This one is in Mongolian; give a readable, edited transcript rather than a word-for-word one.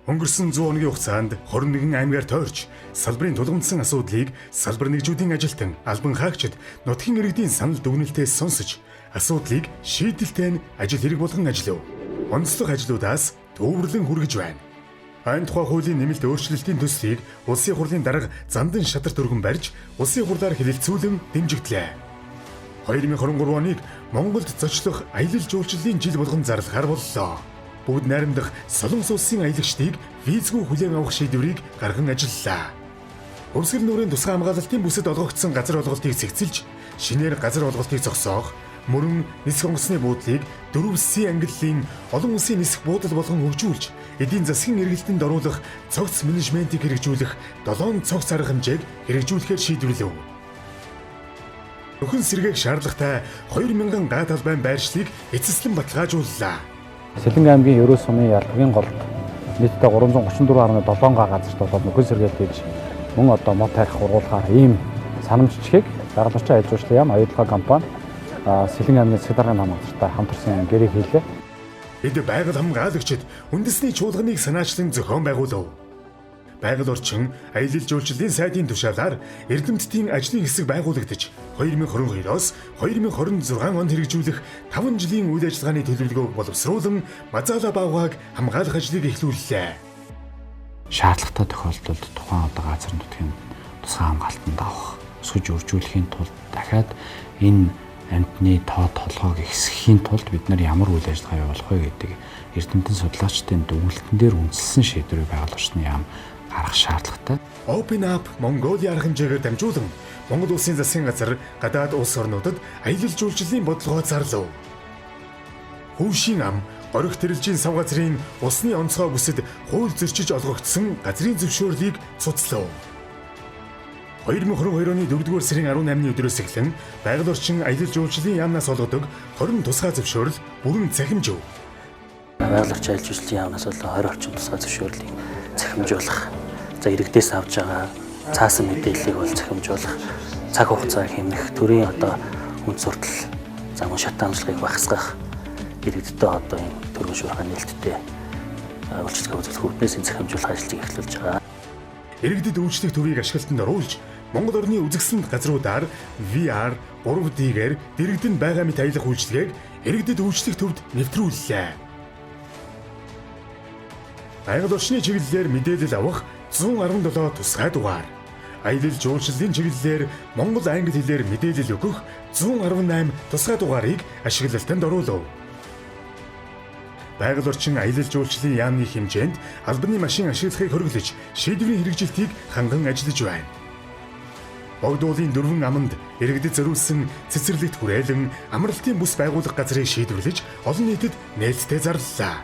Өнгөрсөн 100 хоногийн хугацаанд 21 аймгаар тойрч салбарын тулгамдсан асуудлыг салбар нэгжүүдийн ажилтан, албан хаагчид, нутгийн иргэдийн санал дүгнэлтээс сонсож асуудлыг шийдэлтэй нь ажил хэрэг болгон ажиллав. Онцлог ажлуудаас төвөрлөн хүргэж байна. Энэ тухай хуулийн нэмэлт өөрчлөлтийн төслийг Улсын хурлын дарга Зандан шатарт өргөн барьж, Улсын хурлаар хэлэлцүүлэн дэмжигдлээ. 2023 оныг Монголд зочлох аялал жуулчлалын жил болгон зарлахаар боллоо. Бүгд найрамдах Солонгос улсын аялагчдыг визгүй хүлээн авах шийдвэрийг гарган ажиллалаа. Увсгэр нүүрийн тусгай хамгаалалтын бүсэд олгогдсон газар олголтыг цэгцэлж, шинээр газар олголтыг зогсоох, мөрөн нисэх онгоцны буудлыг 4C ангиллын олон улсын нисэх буудал болгон хөгжүүлж, эдийн засгийн эргэлтэнд оруулах цогц менежментийг хэрэгжүүлэх 7 цогц арга хэмжээг хэрэгжүүлэхээр шийдвэрлэв. Нөхөн сэргээх шаардлагатай 2000 га талбайн байршлыг эцэслэн баталгаажууллаа. Сэлэнгэ аймгийн Ерөөл сумын Ялбагийн голд нийтдээ 334.7 га газарт болоод нөхөн сэргээлт хийж мөн одоо мод тарих ургуулахаар ийм санамжчгийг байгаль орчин аялал жуулчлалын яам, аюулгүй компани, Сэлэнгэ аймгийн засаг даргын нам газартай хамтарсан гэрээ хийлээ. Бид байгаль хамгаалагчид үндэсний чуулганыг санаачлан зохион байгуулав. Байгаль орчин аялал жуулчлалын сайдын тушаалаар эрдэмтдийн ажлын хэсэг байгуулагдаж 2022-оос 2026 онд хэрэгжүүлэх 5 жилийн үйл ажиллагааны төлөвлөгөөг боловсруулан Мазала баавгайг хамгаалах ажлыг эхлүүллээ. Шаардлагатай тохиолдолд тухайн одоо газар нутгийн тусгай хамгаалтанд авах, өсгөж өржүүлэхийн тулд дахиад энэ амьтны тоо толгойг ихсгэхийн тулд бид нар ямар үйл ажиллагаа явуулах вэ гэдэг эрдэмтэн судлаачдын дүгнэлтэн дээр үндэслэн шийдвэрийг байгаль орчны яам гаргах шаардлагатай. Open Up Mongolia арга хэмжээгээр дамжуулан Монгол Улсын засгийн газар гадаад улс орнуудад аялал жуулчлалын бодлогоо зарлав. Хөвшийн ам горих тэрэлжийн сав газрын усны онцгой бүсэд хууль зөрчиж олгогдсон газрын зөвшөөрлийг цуцлав. 2022 оны 4-р сарын 18-ны өдрөөс эхлэн байгаль орчин аялал жуулчлалын яамнаас олгодог 20 тусгай зөвшөөрөл бүрэн цахимжив. Байгаль орчин аялал жуулчлалын яамнаас бол 20 орчим тусгай зөвшөөрлийг цахимжуулах, за иргэдээс авч байгаа цаасан мэдээллийг бол цахимжуулах, цаг хугацаа хэмнэх, төрийн одоо үнд суртал за мөн шатаамжлагыг багасгах, иргэдтэй одоо энэ төрийн шуурхай нээлттэй үйлчилгээ үзүүлэх үүднээс энэ цахимжуулах ажлыг эхлүүлж байгаа. Иргэдэд үйлчлэх төвийг ашиглалтанд оруулж Монгол орны үзэсгэлэнт газруудаар VR 3D-гээр дэргэдэн байгаа мэт аялах үйлчилгээг иргэдэд үйлчлэх төвд нэвтрүүллээ. Байгаль орчны чиглэлээр мэдээлэл авах 117 тусгай дугаар. Аялал жуулчлалын чиглэлээр монгол англи хэлээр мэдээлэл өгөх 118 тусгай дугаарыг ашиглалтанд оруулав. Байгаль орчин аялал жуулчлалын яамны хэмжээнд албаны машин ашиглахыг хориглож шийдвэрийн хэрэгжилтийг ханган ажиллаж байна. Богдуулын дөрвөн аманд иргэдэд зориулсан цэцэрлэгт хүрээлэн амралтын бүс байгуулах газрыг шийдвэрлэж олон нийтэд нээлттэй зарлалаа.